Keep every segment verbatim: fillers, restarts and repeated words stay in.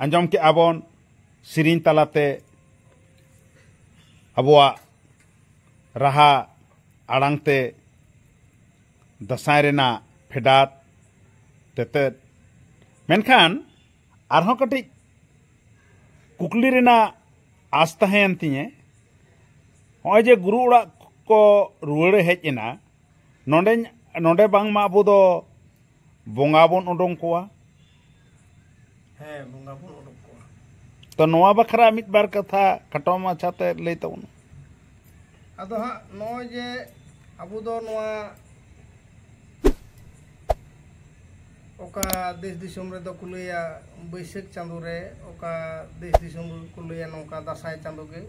ᱟᱸᱡᱚᱢ ᱠᱮᱜᱼᱟ ᱵᱚᱱ ᱥᱮᱨᱮᱧ ᱛᱟᱞᱟᱛᱮ ᱟᱵᱚᱣᱟᱜ ᱨᱟᱦᱟ ᱟᱲᱟᱝ ᱛᱮ ᱫᱟᱸᱥᱟᱭ ᱨᱮᱱᱟᱜ ᱯᱷᱮᱰᱟᱛ ᱛᱮᱛᱮᱫ᱾ ᱢᱮᱱᱠᱷᱟᱱ ᱟᱨᱦᱚᱸ ᱠᱟᱹᱴᱤᱡ ᱠᱩᱠᱞᱤ ᱨᱮᱱᱟᱜ ᱟᱸᱥ ᱛᱟᱦᱮᱸᱭᱮᱱ ᱛᱤᱧᱟᱹ, ᱱᱚᱜᱼᱚᱭ ᱡᱮ ᱜᱩᱨᱩ ᱚᱲᱟᱜ ᱠᱚ ᱨᱩᱣᱟᱹᱲ ᱦᱮᱡ ᱮᱱᱟ, ᱱᱚᱰᱮ, ᱱᱚᱰᱮ ᱵᱟᱝᱢᱟ ᱟᱵᱚ ᱫᱚ ᱵᱚᱸᱜᱟ ᱵᱚᱱ ᱩᱰᱩᱝ ᱠᱚᱣᱟ᱾ ᱦᱮᱸ, ᱵᱚᱸᱜᱟ ᱵᱚᱱ ᱩᱰᱩᱝ ᱠᱚᱣᱟ᱾ ᱛᱚ, ᱱᱚᱣᱟ ᱵᱟᱠᱷᱨᱟ ᱢᱤᱫ ᱵᱟᱨ ᱠᱟᱛᱷᱟ ᱠᱷᱟᱴᱚ ᱢᱟᱪᱷᱟᱛᱮ ᱞᱟᱹᱭ ᱛᱟᱵᱚᱱ ᱢᱮ᱾ ᱟᱫᱚ ᱦᱟᱸᱜ ᱱᱚᱜᱼᱚᱭ ᱡᱮ ᱟᱵᱚ ᱫᱚ ᱱᱚᱣᱟ ᱚᱠᱟ ᱫᱮᱥ ᱫᱤᱥᱚᱢ ᱨᱮᱫᱚ ᱠᱚ ᱞᱟᱹᱭᱟ ᱵᱟᱹᱭᱥᱟᱹᱠᱷ ᱪᱟᱸᱫᱳ ᱨᱮ, ᱚᱠᱟ ᱫᱮᱥ ᱫᱤᱥᱚᱢ ᱨᱮᱠᱚ ᱞᱟᱹᱭᱟ ᱱᱚᱝᱠᱟ ᱫᱟᱸᱥᱟᱭ ᱪᱟᱸᱫᱳ ᱜᱮ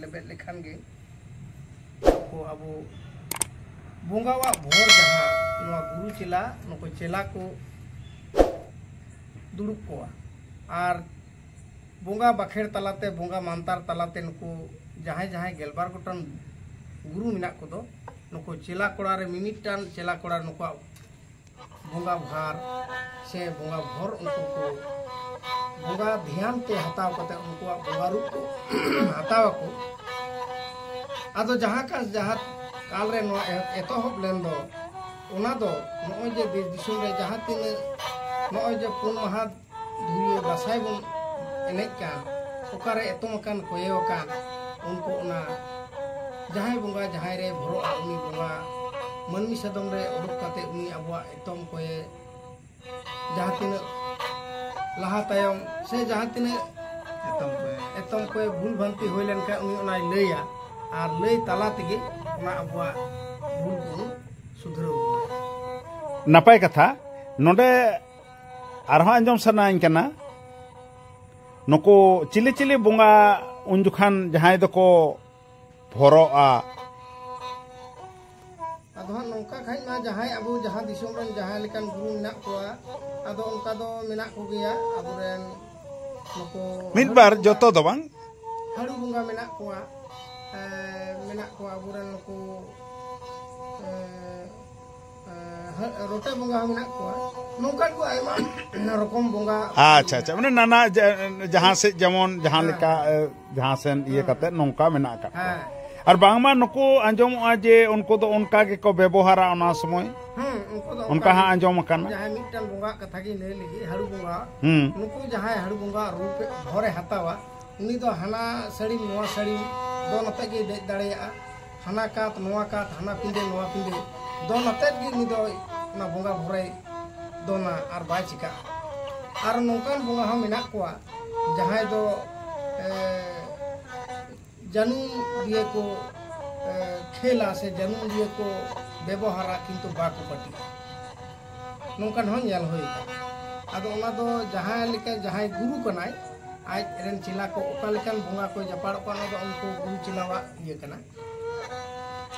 ᱞᱮᱵᱮᱫ ᱞᱮᱠᱷᱟᱱ ᱜᱮ ᱱᱩᱠᱩ ᱟᱵᱚ ᱵᱚᱸᱜᱟᱣᱟᱜ ᱵᱷᱚᱨ ᱡᱟᱦᱟᱸ ᱱᱚᱣᱟ ᱜᱩᱨᱩ ᱪᱮᱞᱟ, ᱱᱩᱠᱩ ᱪᱮᱞᱟ ᱠᱚ ᱫᱩᱲᱩᱵ ᱠᱚᱣᱟ᱾ ᱟᱨ ᱵᱚᱸᱜᱟ ᱵᱟᱠᱷᱮᱲ ᱛᱟᱞᱟᱛᱮ, ᱵᱚᱸᱜᱟ ᱢᱟᱱᱛᱟᱨ ᱛᱟᱞᱟᱛᱮ ᱱᱩᱠᱩ ᱡᱟᱦᱟᱸᱭ ᱡᱟᱦᱟᱸᱭ ᱜᱮᱞᱵᱟᱨ ᱜᱚᱴᱟᱝ ᱜᱩᱨᱩ ᱢᱮᱱᱟᱜ ᱠᱚᱫᱚ, ᱱᱩᱠᱩ ᱪᱮᱞᱟ ᱠᱚᱲᱟ ᱨᱮ ᱢᱤᱢᱤᱫᱴᱟᱝ ᱪᱮᱞᱟ ᱠᱚᱲᱟ ᱱᱩᱠᱩᱣᱟᱜ ᱵᱚᱸᱜᱟ ᱵᱷᱟᱨ ᱥᱮ ᱵᱚᱸᱜᱟ ᱵᱷᱚᱨ ᱩᱱᱠᱩ ᱠᱚ ᱵᱚᱸᱜᱟ ᱫᱷᱮᱭᱟᱱ ᱛᱮ ᱦᱟᱛᱟᱣ ᱠᱟᱛᱮ ᱩᱱᱠᱩᱣᱟᱜ ᱵᱚᱸᱜᱟ ᱨᱩᱯ ᱠᱚ ᱦᱟᱛᱟᱣ ᱟᱠᱚ᱾ ᱟᱫᱚ ᱡᱟᱦᱟᱸ ᱠᱟᱱ ᱡᱟᱦᱟᱸ ᱠᱟᱞ ᱨᱮ ᱱᱚᱣᱟ ᱮᱦ-, ᱮᱛᱚᱦᱚᱵ ᱞᱮᱱ ᱫᱚ, ᱚᱱᱟ ᱫᱚ ᱱᱚᱜᱼᱚᱭ ᱡᱮ ᱫᱮᱥ ᱫᱤᱥᱚᱢ ᱨᱮ ᱡᱟᱦᱟᱸ ᱛᱤᱱᱟᱹᱜ ᱱᱚᱜᱼᱚᱭ ᱡᱮ ᱯᱩᱱ ᱢᱟᱦᱟ ᱫᱷᱩᱨᱤᱭᱟᱹ ᱫᱟᱸᱥᱟᱭ ᱵᱚᱱ ᱮᱱᱮᱡ ᱠᱟᱱ, ᱚᱠᱟᱨᱮ ᱮᱛᱚᱢ ᱟᱠᱟᱱ ᱠᱚᱭᱮᱣ ᱟᱠᱟᱱ, ᱩᱱᱠᱩ ᱚᱱᱟ ᱡᱟᱦᱟᱸᱭ ᱵᱚᱸᱜᱟ ᱡᱟᱦᱟᱸᱭ ᱨᱮ ᱵᱷᱚᱨᱚᱜᱼᱟ, ᱩᱱᱤ ᱵᱚᱸᱜᱟ ᱢᱟᱹᱱᱢᱤ ᱥᱟᱫᱚᱢ ᱨᱮ ᱩᱰᱩᱠ ᱠᱟᱛᱮ ᱩᱱᱤ ᱟᱵᱚᱣᱟᱜ ᱮᱛᱚᱢ ᱠᱚᱭᱮ ᱡᱟᱦᱟᱸ ᱛᱤᱱᱟᱹᱜ ᱞᱟᱦᱟ ᱛᱟᱭᱚᱢ ᱥᱮ ᱡᱟᱦᱟᱸ ᱛᱤᱱᱟᱹᱜ ᱮᱛᱚᱢ ᱠᱚᱭᱮ᱾ ᱮᱛᱚᱢ ᱠᱚᱭᱮ ᱵᱷᱩᱞ ᱵᱷᱟᱱᱛᱤ ᱦᱩᱭ ᱞᱮᱱᱠᱷᱟᱱ ᱩᱱᱤ ᱚᱱᱟᱭ ᱞᱟᱹᱭᱟ, ᱟᱨ ᱞᱟᱹᱭ ᱛᱟᱞᱟ ᱛᱮᱜᱮ ᱚᱱᱟ ᱟᱵᱚᱣᱟᱜ ᱵᱷᱩᱞ ᱵᱚᱱ ᱥᱩᱫᱷᱨᱟᱹᱣ᱾ ᱱᱟᱯᱟᱭ ᱠᱟᱛᱷᱟ᱾ ᱱᱚᱰᱮ ᱟᱨᱦᱚᱸ ᱟᱸᱡᱚᱢ ᱥᱟᱱᱟᱧ ᱠᱟᱱᱟ, ᱱᱩᱠᱩ ᱪᱤᱞᱤ ᱪᱤᱞᱤ ᱵᱚᱸᱜᱟ ᱩᱱ ᱡᱚᱠᱷᱟᱱ ᱡᱟᱦᱟᱸᱭ ᱫᱚᱠᱚ ᱵᱷᱚᱨᱚᱜᱼᱟ? ᱟᱫᱚ ᱦᱟᱸᱜ ᱱᱚᱝᱠᱟ ᱠᱷᱟᱡ ᱢᱟ ᱡᱟᱦᱟᱸᱭ ᱟᱵᱚ ᱡᱟᱦᱟᱸ ᱫᱤᱥᱚᱢ ᱨᱮᱱ ᱡᱟᱦᱟᱸ ᱞᱮᱠᱟᱱ ᱜᱩᱨᱩ ᱢᱮᱱᱟᱜ ᱠᱚᱣᱟ, ᱟᱫᱚ ᱚᱱᱠᱟ ᱫᱚ ᱢᱮᱱᱟᱜ ᱠᱚᱜᱮᱭᱟ ᱟᱵᱚᱨᱮᱱ ᱱᱩᱠᱩ ᱢᱤᱫ ᱵᱟᱨ, ᱡᱚᱛᱚ ᱫᱚ ᱵᱟᱝ᱾ ᱦᱟᱹᱲᱩ ᱵᱚᱸᱜᱟ ᱢᱮᱱᱟᱜ ᱠᱚᱣᱟ, ᱮᱸ, ᱢᱮᱱᱟᱜ ᱠᱚᱣᱟ ᱟᱵᱚᱨᱮᱱ ᱱᱩᱠᱩ, ᱮᱸ, ᱮᱸ, ᱨᱚᱴᱮ ᱵᱚᱸᱜᱟ ᱦᱚᱸ ᱢᱮᱱᱟᱜ ᱠᱚᱣᱟ᱾ ᱱᱚᱝᱠᱟᱱ ᱠᱚ ᱟᱭᱢᱟ ᱨᱚᱠᱚᱢ ᱵᱚᱸᱜᱟ᱾ ᱟᱪᱪᱷᱟ, ᱟᱪᱪᱷᱟ, ᱢᱟᱱᱮ ᱱᱟᱱᱟ ᱡᱟ-, ᱡᱟᱦᱟᱸ ᱥᱮᱫ ᱡᱮᱢᱚᱱ ᱡᱟᱦᱟᱸ ᱦᱮᱸ᱾ ᱞᱮᱠᱟ, ᱮ, ᱡᱟᱦᱟᱸ ᱥᱮᱱ ᱤᱭᱟᱹ ᱦᱮᱸ᱾ ᱠᱟᱛᱮ ᱱᱚᱝᱠᱟ ᱢᱮᱱᱟᱜ ᱟᱠᱟᱫ ᱠᱚᱣᱟ᱾ ᱦᱮᱸ᱾ ᱟᱨ ᱵᱟᱝᱢᱟ ᱱᱩᱠᱩ ᱟᱸᱡᱚᱢᱚᱜᱼᱟ ᱡᱮ ᱩᱱᱠᱩ ᱫᱚ ᱚᱱᱠᱟ ᱜᱮᱠᱚ ᱵᱮᱵᱚᱦᱟᱨᱟ ᱚᱱᱟ ᱥᱚᱢᱚᱭ᱾ ᱦᱮᱸ, ᱩᱱᱠᱩ ᱫᱚ ᱚᱱᱠᱟ ᱚᱱᱠᱟ ᱦᱟᱸᱜ ᱜᱮ᱾ ᱟᱸᱡᱚᱢ ᱟᱠᱟᱱᱟ᱾ ᱡᱟᱦᱟᱸᱭ ᱢᱤᱫᱴᱟᱝ ᱵᱚᱸᱜᱟ ᱠᱟᱛᱷᱟ ᱜᱤᱧ ᱞᱟᱹᱭ ᱞᱮᱜᱮ, ᱦᱟᱹᱲᱩ ᱵᱚᱸᱜᱟ᱾ ᱦᱩᱸ᱾ ᱱᱩᱠᱩ ᱡᱟᱦᱟᱸᱭ ᱦᱟᱹᱲᱩ ᱵᱚᱸᱜᱟ ᱨᱩᱯ ᱵᱷᱚᱨᱮ ᱦᱟᱛᱟᱣᱟ, ᱩᱱᱤ ᱫᱚ ᱦᱟᱱᱟ ᱥᱟᱹᱲᱤᱢ ᱱᱚᱣᱟ ᱥᱟᱹᱲᱤᱢ ᱫᱚᱱ ᱟᱛᱮ ᱜᱮᱭ ᱫᱮᱡ ᱫᱟᱲᱮᱭᱟᱜᱼᱟ᱾ ᱦᱟᱱᱟ ᱠᱟᱸᱛ ᱱᱚᱣᱟ ᱠᱟᱸᱛ, ᱦᱟᱱᱟ ᱯᱤᱸᱰᱟᱹ ᱱᱚᱣᱟ ᱯᱤᱸᱰᱟᱹ ᱫᱚᱱ ᱟᱛᱮᱫ ᱜᱮ ᱩᱱᱤ ᱫᱚ ᱚᱱᱟ ᱵᱚᱸᱜᱟ ᱵᱷᱚᱨᱮᱭ ᱫᱚᱱᱟ ᱟᱨ ᱵᱟᱭ ᱪᱤᱠᱟᱹᱜᱼᱟ᱾ ᱟᱨ ᱱᱚᱝᱠᱟᱱ ᱵᱚᱸᱜᱟ ᱦᱚᱸ ᱢᱮᱱᱟᱜ ᱠᱚᱣᱟ, ᱡᱟᱦᱟᱸᱭ ᱫᱚ, ᱮ, ᱡᱟᱹᱱᱩᱢ ᱫᱤᱭᱮ ᱠᱚ, ᱮ, ᱠᱷᱮᱞᱟ ᱥᱮ ᱡᱟᱹᱱᱩᱢ ᱫᱤᱭᱮ ᱠᱚ ᱵᱮᱵᱚᱦᱟᱨᱟ, ᱠᱤᱱᱛᱩ ᱵᱟᱠᱚ ᱯᱟᱹᱴᱤᱜᱼᱟ᱾ ᱱᱚᱝᱠᱟᱱ ᱦᱚᱸ ᱧᱮᱞ ᱦᱩᱭ ᱟᱠᱟᱱᱟ᱾ ᱟᱫᱚ ᱚᱱᱟ ᱫᱚ ᱡᱟᱦᱟᱸ ᱞᱮᱠᱟ ᱡᱟᱦᱟᱸᱭ ᱜᱩᱨᱩ ᱠᱟᱱᱟᱭ, ᱟᱡ ᱨᱮᱱ ᱪᱮᱞᱟ ᱠᱚ ᱚᱠᱟ ᱞᱮᱠᱟᱱ ᱵᱚᱸᱜᱟ ᱠᱚ ᱡᱟᱯᱟᱲᱚᱜ ᱠᱟᱱᱟ, ᱚᱱᱟ ᱫᱚ ᱩᱱᱠᱩ ᱜᱩᱨᱩ ᱪᱮᱞᱟᱣᱟᱜ ᱤᱭᱟᱹ ᱠᱟᱱᱟ᱾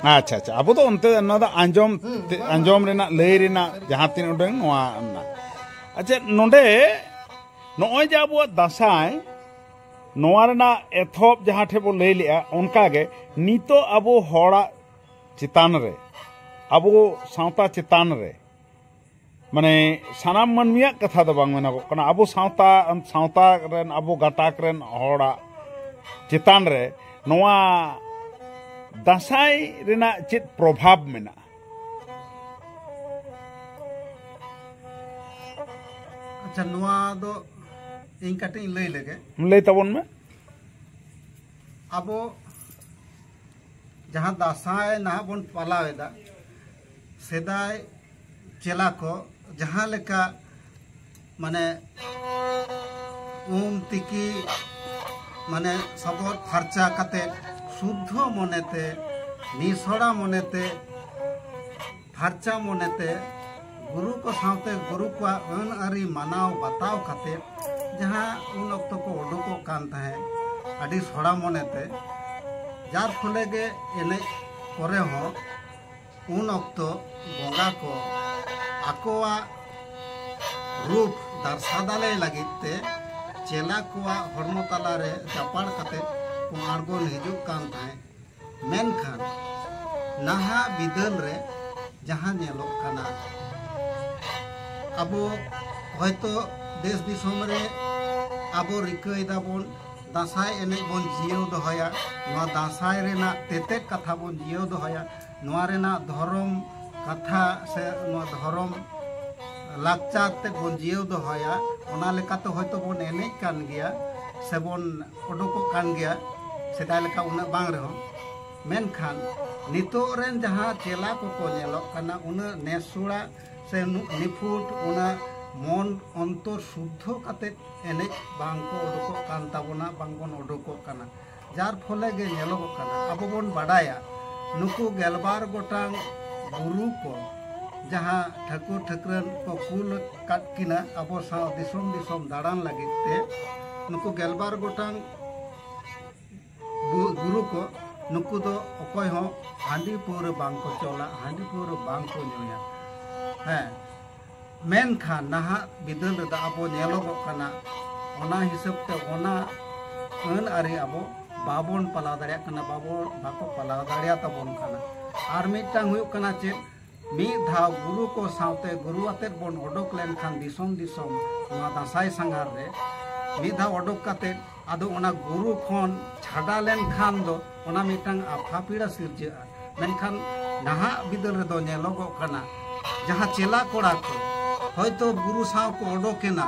ᱟᱪᱪᱷᱟ, ᱟᱪᱪᱷᱟ, ᱟᱵᱚ ᱫᱚ ᱚᱱᱛᱮ ᱚᱱᱟ ᱫᱚ ᱟᱸᱡᱚᱢ ᱦᱩᱸ, ᱛᱮ, ᱵᱟᱝ, ᱟᱸᱡᱚᱢ ᱵᱟᱝ᱾ ᱨᱮᱱᱟᱜ, ᱞᱟᱹᱭ ᱨᱮᱱᱟᱜ ᱥᱟᱹᱨᱤ᱾ ᱡᱟᱦᱟᱸ ᱛᱤᱱ ᱩᱰᱟᱹᱝ ᱱᱚᱣᱟ ᱨᱮᱱᱟᱜ᱾ ᱟᱪᱪᱷᱟ, ᱱᱚᱰᱮ ᱱᱚᱜᱼᱚᱭ ᱡᱮ ᱟᱵᱚᱣᱟᱜ ᱫᱟᱸᱥᱟᱭ, ᱱᱚᱣᱟ ᱨᱮᱱᱟᱜ ᱮᱛᱚᱦᱚᱵ ᱡᱟᱦᱟᱸ ᱴᱷᱮᱱ ᱵᱚ ᱞᱟᱹᱭ ᱞᱮᱜᱼᱟ, ᱚᱱᱠᱟ ᱜᱮ ᱱᱤᱛᱚᱜ ᱟᱵᱚ ᱦᱚᱲᱟᱜ ᱪᱮᱛᱟᱱ ᱨᱮ, ᱟᱵᱚ ᱥᱟᱶᱛᱟ ᱪᱮᱛᱟᱱ ᱨᱮ, ᱢᱟᱱᱮ ᱥᱟᱱᱟᱢ ᱢᱟᱹᱱᱢᱤᱭᱟᱜ ᱠᱟᱛᱷᱟ ᱫᱚ ᱵᱟᱝ ᱢᱮᱱᱚᱜᱚᱜ ᱠᱟᱱᱟ, ᱟᱵᱚ ᱥᱟᱶᱛᱟ, ᱥᱟᱶᱛᱟ ᱨᱮᱱ, ᱟᱵᱚ ᱜᱟᱛᱟᱠ ᱨᱮᱱ ᱦᱚᱲᱟᱜ ᱪᱮᱛᱟᱱ ᱨᱮ ᱱᱚᱣᱟ ᱫᱟᱸᱥᱟᱭ ᱨᱮᱱᱟᱜ ᱪᱮᱫ ᱯᱨᱚᱵᱷᱟᱵᱽ ᱢᱮᱱᱟᱜᱼᱟ? ᱟᱪᱪᱷᱟ, ᱱᱚᱣᱟ ᱫᱚ ᱤᱧ ᱠᱟᱹᱴᱤᱡ ᱤᱧ ᱞᱟᱹᱭ ᱞᱮᱜᱮ᱾ ᱞᱟᱹᱭ ᱛᱟᱵᱚᱱ ᱢᱮ᱾ ᱟᱵᱚ ᱡᱟᱦᱟᱸ ᱫᱟᱸᱥᱟᱭ ᱱᱟᱦᱟᱜ ᱵᱚᱱ ᱯᱟᱞᱟᱣ ᱮᱫᱟ, ᱥᱮᱫᱟᱭ ᱪᱮᱞᱟ ᱠᱚ ᱡᱟᱦᱟᱸ ᱞᱮᱠᱟ, ᱢᱟᱱᱮ, ᱩᱢ ᱛᱤᱠᱤ, ᱢᱟᱱᱮ, ᱥᱚᱵᱚᱫ ᱯᱷᱟᱨᱪᱟ ᱠᱟᱛᱮ, ᱥᱩᱫᱽᱫᱷᱚ ᱢᱚᱱᱮᱛᱮ, ᱱᱤᱥᱚᱲᱟ ᱢᱚᱱᱮᱛᱮ, ᱯᱷᱟᱨᱪᱟ ᱢᱚᱱᱮᱛᱮ, ᱜᱩᱨᱩ ᱠᱚ ᱥᱟᱶᱛᱮ ᱜᱩᱨᱩ ᱠᱚᱣᱟᱜ ᱟᱹᱱ ᱟᱹᱨᱤ ᱢᱟᱱᱟᱣ ᱵᱟᱛᱟᱣ ᱠᱟᱛᱮ, ᱡᱟᱦᱟᱸ ᱩᱱ ᱚᱠᱛᱚ ᱠᱚ ᱩᱰᱩᱠᱚᱜ ᱠᱟᱱ ᱛᱟᱦᱮᱸᱫ ᱟᱹᱰᱤ ᱥᱚᱲᱟ ᱢᱚᱱᱮᱛᱮ, ᱡᱟᱨ ᱯᱷᱚᱞᱮ ᱜᱮ ᱮᱱᱮᱡ ᱠᱚᱨᱮ ᱦᱚᱸ ᱩᱱ ᱚᱠᱛᱚ ᱵᱚᱸᱜᱟ ᱠᱚ ᱟᱠᱚᱣᱟᱜ ᱨᱩᱯ ᱫᱟᱨᱥᱟ ᱫᱟᱲᱮ ᱞᱟᱹᱜᱤᱫ ᱛᱮ ᱪᱮᱞᱟ ᱠᱚᱣᱟᱜ ᱦᱚᱲᱢᱚ ᱛᱟᱞᱟᱨᱮ ᱡᱟᱯᱟᱲ ᱠᱟᱛᱮ ᱠᱚ ᱟᱬᱜᱚᱱ ᱦᱤᱡᱩᱜ ᱠᱟᱱ ᱛᱟᱦᱮᱸᱫ᱾ ᱢᱮᱱᱠᱷᱟᱱ ᱱᱟᱦᱟᱜ ᱵᱤᱫᱟᱹᱞ ᱨᱮ ᱡᱟᱦᱟᱸ ᱧᱮᱞᱚᱜ ᱠᱟᱱᱟ, ᱟᱵᱚ ᱦᱚᱭᱛᱚ ᱫᱮᱥ ᱫᱤᱥᱚᱢ ᱨᱮ ᱟᱵᱚ ᱨᱤᱠᱟᱹᱭ ᱫᱟᱵᱚᱱ ᱫᱟᱸᱥᱟᱭ ᱮᱱᱮᱡ ᱵᱚᱱ ᱡᱤᱭᱟᱹᱣ ᱫᱚᱦᱚᱭᱟ, ᱱᱚᱣᱟ ᱫᱟᱸᱥᱟᱭ ᱨᱮᱱᱟᱜ ᱛᱮᱛᱮᱫ ᱠᱟᱛᱷᱟ ᱵᱚᱱ ᱡᱤᱭᱟᱹᱣ ᱫᱚᱦᱚᱭᱟ, ᱱᱚᱣᱟ ᱨᱮᱱᱟᱜ ᱫᱷᱚᱨᱚᱢ ᱠᱟᱛᱷᱟ ᱥᱮ ᱱᱚᱣᱟ ᱫᱷᱚᱨᱚᱢ ᱞᱟᱠᱪᱟᱨ ᱛᱮ ᱵᱚᱱ ᱡᱤᱭᱟᱹᱣ ᱫᱚᱦᱚᱭᱟ, ᱚᱱᱟ ᱞᱮᱠᱟᱛᱮ ᱦᱚᱭᱛᱚ ᱵᱚᱱ ᱮᱱᱮᱡ ᱠᱟᱱ ᱜᱮᱭᱟ ᱥᱮᱵᱚᱱ ᱩᱰᱩᱠᱚᱜ ᱠᱟᱱ ᱜᱮᱭᱟ, ᱥᱮᱫᱟᱭ ᱞᱮᱠᱟ ᱩᱱᱟᱹᱜ ᱵᱟᱝ ᱨᱮᱦᱚᱸ᱾ ᱢᱮᱱᱠᱷᱟᱱ ᱱᱤᱛᱚᱜ ᱨᱮᱱ ᱡᱟᱦᱟᱸ ᱪᱮᱞᱟ ᱠᱚᱠᱚ ᱧᱮᱞᱚᱜ ᱠᱟᱱᱟ, ᱩᱱᱟᱹᱜ ᱱᱮᱥᱩᱲᱟ ᱥᱮ ᱱᱩ-, ᱱᱤᱯᱷᱩᱴ, ᱩᱱᱟᱹᱜ ᱢᱚᱱ ᱚᱱᱛᱚᱨ ᱥᱩᱫᱽᱫᱷᱚ ᱠᱟᱛᱮ ᱮᱱᱮᱡ ᱵᱟᱝ ᱠᱚ ᱩᱰᱩᱠᱚᱜ ᱠᱟᱱ ᱛᱟᱵᱚᱱᱟ, ᱵᱟᱝ ᱵᱚᱱ ᱩᱰᱩᱠᱚᱜ ᱠᱟᱱᱟ᱾ ᱡᱟᱨ ᱯᱷᱚᱞᱮ ᱜᱮ ᱧᱮᱞᱚᱜᱚᱜ ᱠᱟᱱᱟ, ᱟᱵᱚ ᱵᱚᱱ ᱵᱟᱰᱟᱭᱟ ᱱᱩᱠᱩ ᱜᱮᱞᱵᱟᱨ ᱜᱚᱴᱟᱝ ᱜᱩᱨᱩ ᱠᱚ ᱡᱟᱦᱟᱸ ᱴᱷᱟᱹᱠᱩᱨ ᱴᱷᱟᱹᱠᱨᱟᱹᱱ ᱠᱚ ᱠᱩᱞ ᱟᱠᱟᱫ ᱠᱤᱱᱟ ᱟᱵᱚ ᱥᱟᱶ ᱫᱤᱥᱚᱢ ᱫᱤᱥᱚᱢ ᱫᱟᱬᱟᱱ ᱞᱟᱹᱜᱤᱫ ᱛᱮ, ᱱᱩᱠᱩ ᱜᱮᱞᱵᱟᱨ ᱜᱚᱴᱟᱝ ᱵᱩ-, ᱜᱩᱨᱩ ᱠᱚ, ᱱᱩᱠᱩ ᱫᱚ ᱚᱠᱚᱭ ᱦᱚᱸ ᱦᱟᱺᱰᱤ ᱯᱟᱹᱣᱨᱟᱹ ᱵᱟᱝ ᱠᱚ ᱪᱚᱞᱟ, ᱦᱟᱺᱰᱤ ᱯᱟᱹᱣᱨᱟᱹ ᱵᱟᱝ ᱠᱚ ᱧᱩᱭᱟ᱾ ᱦᱮᱸ, ᱢᱮᱱᱠᱷᱟᱱ ᱱᱟᱦᱟᱜ ᱵᱤᱫᱟᱹᱞ ᱨᱮᱫᱚ ᱟᱵᱚ ᱧᱮᱞᱚᱜᱚᱜ ᱠᱟᱱᱟ, ᱚᱱᱟ ᱦᱤᱥᱟᱹᱵ ᱛᱮ ᱚᱱᱟ ᱟᱹᱱ ᱟᱹᱨᱤ ᱟᱵᱚ ᱵᱟᱵᱚᱱ ᱯᱟᱞᱟᱣ ᱫᱟᱲᱮᱭᱟᱜ ᱠᱟᱱᱟ, ᱵᱟᱵᱚ, ᱵᱟᱠᱚ ᱯᱟᱞᱟᱣ ᱫᱟᱲᱮᱭᱟᱛᱟᱵᱚᱱ ᱠᱟᱱᱟ᱾ ᱟᱨ ᱢᱤᱫᱴᱟᱝ ᱦᱩᱭᱩᱜ ᱠᱟᱱᱟ ᱪᱮᱫ, ᱢᱤᱫ ᱫᱷᱟᱣ ᱜᱩᱨᱩ ᱠᱚ ᱥᱟᱶᱛᱮ ᱜᱩᱨᱩ ᱟᱛᱮᱫ ᱵᱚᱱ ᱚᱰᱚᱠ ᱞᱮᱱᱠᱷᱟᱱ ᱫᱤᱥᱚᱢ ᱫᱤᱥᱚᱢ ᱱᱚᱣᱟ ᱫᱟᱸᱥᱟᱭ ᱥᱟᱸᱜᱷᱟᱨ ᱨᱮ, ᱢᱤᱫ ᱫᱷᱟᱣ ᱚᱰᱚᱠ ᱠᱟᱛᱮᱫ ᱟᱫᱚ ᱚᱱᱟ ᱜᱩᱨᱩ ᱠᱷᱚᱱ ᱪᱷᱟᱰᱟ ᱞᱮᱱᱠᱷᱟᱱ ᱫᱚ ᱚᱱᱟ ᱢᱤᱫᱴᱟᱝ ᱟᱯᱷᱟ ᱯᱤᱲᱟ ᱥᱤᱨᱡᱟᱹᱜᱼᱟ᱾ ᱢᱮᱱᱠᱷᱟᱱ ᱱᱟᱦᱟᱜ ᱵᱤᱫᱟᱹᱞ ᱨᱮᱫᱚ ᱧᱮᱞᱚᱜᱚᱜ ᱠᱟᱱᱟ, ᱡᱟᱦᱟᱸ ᱪᱮᱞᱟ ᱠᱚᱲᱟ ᱠᱚ ᱦᱚᱭᱛᱚ ᱜᱩᱨᱩ ᱥᱟᱶ ᱠᱚ ᱚᱰᱚᱠᱮᱱᱟ,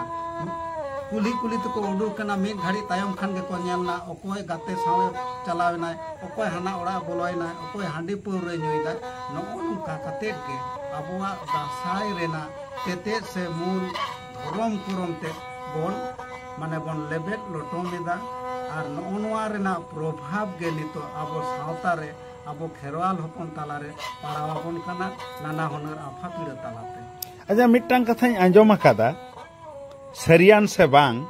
ᱠᱩᱞᱦᱤ ᱠᱩᱞᱦᱤ ᱛᱮᱠᱚ ᱩᱰᱩᱠᱮᱱᱟ, ᱢᱤᱫ ᱜᱷᱟᱹᱲᱤᱡ ᱛᱟᱭᱚᱢ ᱠᱷᱟᱱ ᱜᱮᱠᱚ ᱧᱮᱞᱱᱟ ᱚᱠᱚᱭ ᱜᱟᱛᱮ ᱥᱟᱶᱮ ᱪᱟᱞᱟᱣ ᱮᱱᱟᱭ, ᱚᱠᱚᱭ ᱦᱟᱱᱟ ᱚᱲᱟᱜ ᱵᱚᱞᱚᱭᱮᱱᱟᱭ, ᱚᱠᱚᱭ ᱦᱟᱺᱰᱤ ᱯᱟᱹᱣᱨᱟᱹᱭ ᱧᱩᱭᱮᱫᱟ᱾ ᱱᱚᱜᱼᱚ ᱱᱚᱝᱠᱟ ᱠᱟᱛᱮᱫ ᱜᱮ ᱟᱵᱚᱣᱟᱜ ᱫᱟᱸᱥᱟᱭ ᱨᱮᱱᱟᱜ ᱛᱮᱛᱮᱫ ᱥᱮ ᱢᱩᱞ ᱫᱷᱚᱨᱚᱢ ᱠᱚᱨᱚᱢ ᱛᱮ ᱵᱚᱱ, ᱢᱟᱱᱮ, ᱵᱚᱱ ᱞᱮᱵᱮᱫ ᱞᱚᱴᱚᱢ ᱮᱫᱟ᱾ ᱟᱨ ᱱᱚᱜᱼᱚ ᱱᱚᱣᱟ ᱨᱮᱱᱟᱜ ᱯᱨᱚᱵᱷᱟᱵᱽ ᱜᱮ ᱱᱤᱛᱚᱜ ᱟᱵᱚ ᱥᱟᱶᱛᱟ ᱨᱮ, ᱟᱵᱚ ᱠᱷᱮᱨᱣᱟᱞ ᱦᱚᱯᱚᱱ ᱛᱟᱞᱟᱨᱮ ᱯᱟᱲᱟᱣ ᱟᱵᱚᱱ ᱠᱟᱱᱟ, ᱱᱟᱱᱟ ᱦᱩᱱᱟᱹᱨ ᱟᱯᱷᱟ ᱯᱤᱲᱟᱹ ᱛᱟᱞᱟᱛᱮ᱾ ᱟᱪᱪᱷᱟ, ᱢᱤᱫᱴᱟᱝ ᱠᱟᱛᱷᱟᱧ ᱟᱸᱡᱚᱢ ᱟᱠᱟᱫᱟ, ᱥᱟᱹᱨᱤᱭᱟᱱ ᱥᱮ ᱵᱟᱝ,